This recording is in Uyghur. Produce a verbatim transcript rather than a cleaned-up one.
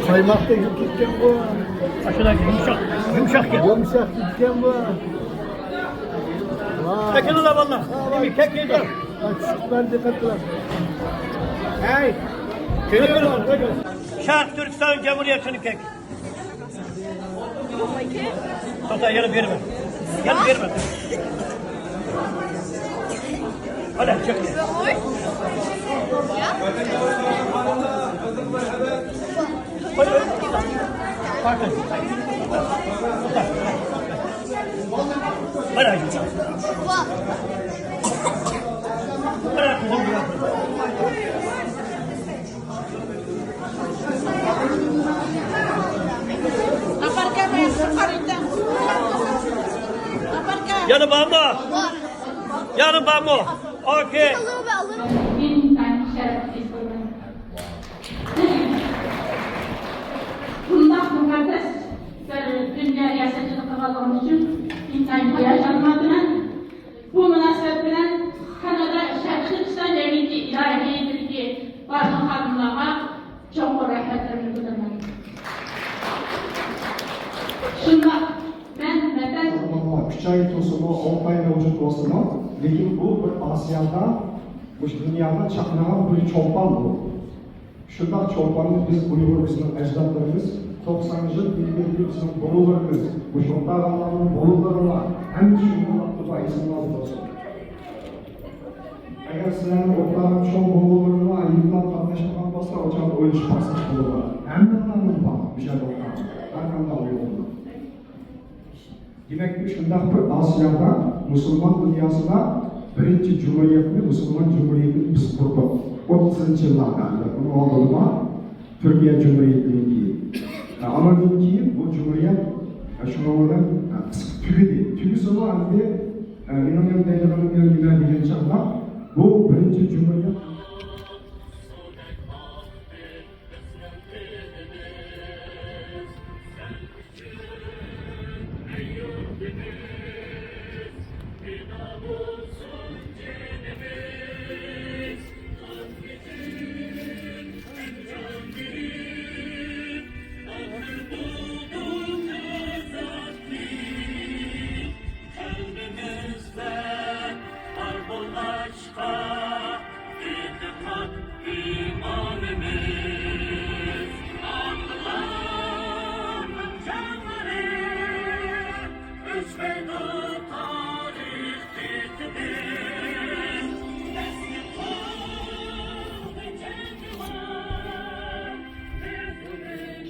قايماقتەك كەتكەن بۇ. ئاشۇنداق يۇمشاق، يۇمشاق گەپ. يۇمشاق كەتكەن بۇ. ۋاي. كەكىنى ئالىڭلار. كەكىنى. ئاچچىقلار دىققەت قىلىڭ. ھەي. كەكىنى ئال، كەكىنى. شەرقىي تۈركىستان جۇمھۇرىيىتىنىڭ كەكىنى. توختا، يەنە بېرىمەن. يەنە بېرىمەن. ھەدە، چىق. قوي، قوي. توختا. توختا. مانا. مانا، قىزىم. يەنە بارمۇ؟ يەنە بارمۇ؟ ئوكەي. ئىنتايىن شەرەپ ھېس قىلىمەن. بۇنداق مۇقەددەس بىر كۈنگە رىياسەتچىلىك قىلغانلىقىم ئۈچۈن ئىنتايىن ھاياجانلىنىۋاتىمەن. بۇ مۇناسىۋەت بىلەن كانادا شەرقىي تۈركىستان جەمئىيىتى ئىدارە ھەيئىتىدىكى بارلىق خادىملارغا چوڭقۇر رەھمەتلىرىمنى بىلدۈرىمەن. شۇنداق، مەن ۋەتەن. ئۈچ ئاي تۇرسىمۇ، ئالتە ئاي مەۋجۇت بولسىمۇ، لېكىن بۇ بىر ئاسىيادا، مۇشۇ دۇنيادا چاقنىغان بىر چولپان بۇ. شۇنداق چولپاننى بىز ئۇيغۇر، بىزنىڭ ئەجدادلىرىمىز توقسان يىل ئىلگىرىكى بىزنىڭ بوۋىلىرىمىز، مۇشۇ ئوتاغانلارنىڭ بوۋىلىرىلا ھەممە شۇنداق دۇئا ئېيتسىڭلار بولسۇن. ئەگەر سىلەرنىڭ ئوتاغان چوڭ بوۋىلىرىلا يىللار قاتناشمىغان بولسا، ئۇ چاغدا ئويلىشىپ باقساق بولىدۇ. ھەممىڭلارنىڭ بار، مۇشۇ يەردە ئولتۇرغان ھەر قانداق ئۇيغۇرنىڭ. دېمەك، شۇنداق بىر ئاسىيادا مۇسۇلمان دۇنياسىدا بىرىنچى جۇمھۇرىيەتنى، مۇسۇلمان جۇمھۇرىيىتىنى بىز قۇردۇق. ئوتتۇزىنچى يىللاردا، ئۇنىڭ ئالدىدا تۈركىيە جۇمھۇرىيىتىنىڭكى. ئانىڭدىن كېيىن بۇ جۇمھۇرىيەت شۇنىڭ بىلەن تۈگىدى. تۈگىسىمۇ ئەمدى، مېنىڭ ئەمدى دەيدىغىنىم نېمە دېگەن چاغدا، بۇ بىرىنچى جۇمھۇرىيەت. ئېتىقاد ئىمانىمىز، ئاڭلىغاننىڭ جانلىرى، ئۆچمەيدۇ تارىخ بېتىدىن. تەسلىم قىلغىن جەڭگىۋار، بىزنىڭ ئەجدادىمىز.